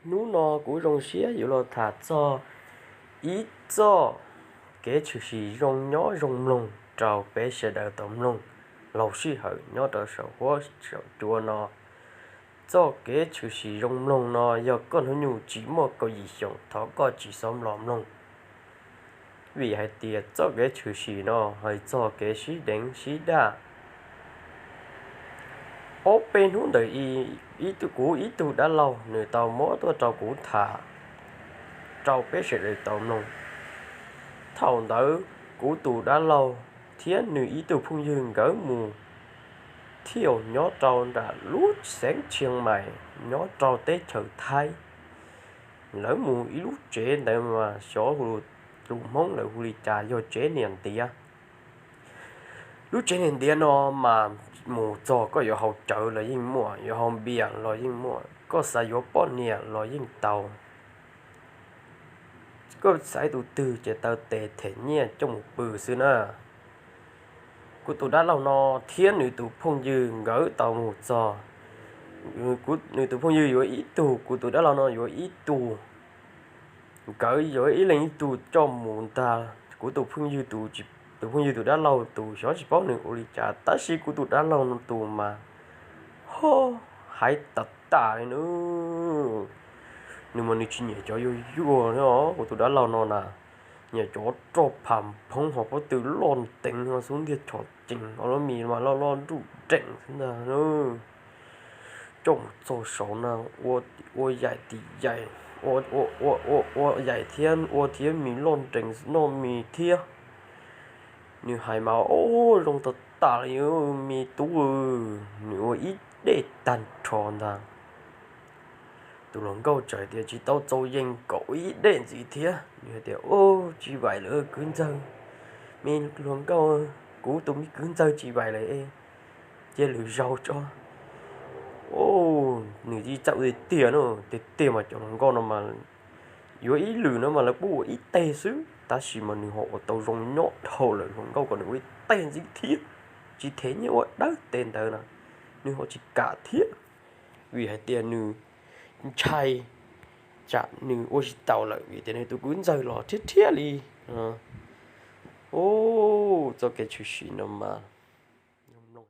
Hnub no kuv zoo siab yuav los tham txog ib txoj kev tshwm sim zoo nyob zoo mloog rau peb sawv daws tau mloog laug sij hawm nyob rau saum huab saum cua no. Txoj kev tshwm sim zoo mloog no yog koj hnub nyoog tsis muaj kaum yim xyoos thov koj tsis txhob los mloog, vim hais tias txoj kev tshwm sim no hais txog kev sib deev sib daj. Ob peb hnub ntawd, kuv ib tug dab laug nws tau muab tuaj rau kuv tham rau peb sawv daws tau mloog. Thaum ntawd kuv tus dab laug thiab nws ib tug phooj ywg nkawd mus thij nyob rau nram lub xeev Tshias Mais nyob rau teb chaws Thaib. Lawv mus ib lub tsev ntawd mas xyov hu, tus Hmoob lawv hu li cas, yog tsev niam ntiav. Lub tsev niam ntiav no mas mus txog koj yuav haus cawv los yeej muaj, yuav haus npias los yeej muaj, koj xav yuav poj niam los yeej tau. Koj xaiv tus twg ces taw tes them nyiaj coj mus pw xwb na. Kuv tus dab laug no thiab nws tus phooj ywg nkawd tau mus txog. Nws tus phooj ywg yuav ib tug, kuv tus dab laug no yuav ib tug. Nkawd yuav ib leeg ib tug coj mus ntag. Kuv tus phooj ywg tus, tus phooj ywg tus dab laug tus xyov tsis paub nws ua li cas, tab sis kuv tus dab laug no tus mas ho hais tas tas li na. Nws mas nws tsis nyiam cov yuag yuag os, kuv tus dab laug no na, nyiam cov roj pham phoob ho pob tw loj nteev ho xub ntiag chov cees, ho lub mis mas loj loj nruj nreem xwb ntag. Coj mus txog saud na, ua yaim tim yaim, ua yaim thiab ua thiab mis loj nrees noj mis thiab. Nws hais mas ua zoo tas tas li, me tub, nws ua ib dej tag nrho ntag. Tus hluas nkauj txawm tias tsis tau txaus yees kom ua ib dej ntxiv thiab, nws hais tias, Ub, tsis vaim lawm kwv ntxawg, me hluas nkauj, kuv tus me kwv ntxawg tsis vaim lawm, cia lwm zaus tso. Nws tsis txawj ua tiag tiag no, tiag tiag mas cov hluas nkauj no mas yuav ib lwm no mas lawv pub ua ib teg xwb, tab sis mas nws ho ua tau zoo nyob dhau lawm hluas nkauj kom nws ua ib teg ntxiv thiab, tsis them nyiaj ua dawb teg ntawd na, nws ho tsis kam thiab, vim hais tias nws ntshai tsam nws ua tsis taus lawm vim tias nws tus kwv ntxawg los thiab thiab li. Ub, txoj kev tshwm sim no mas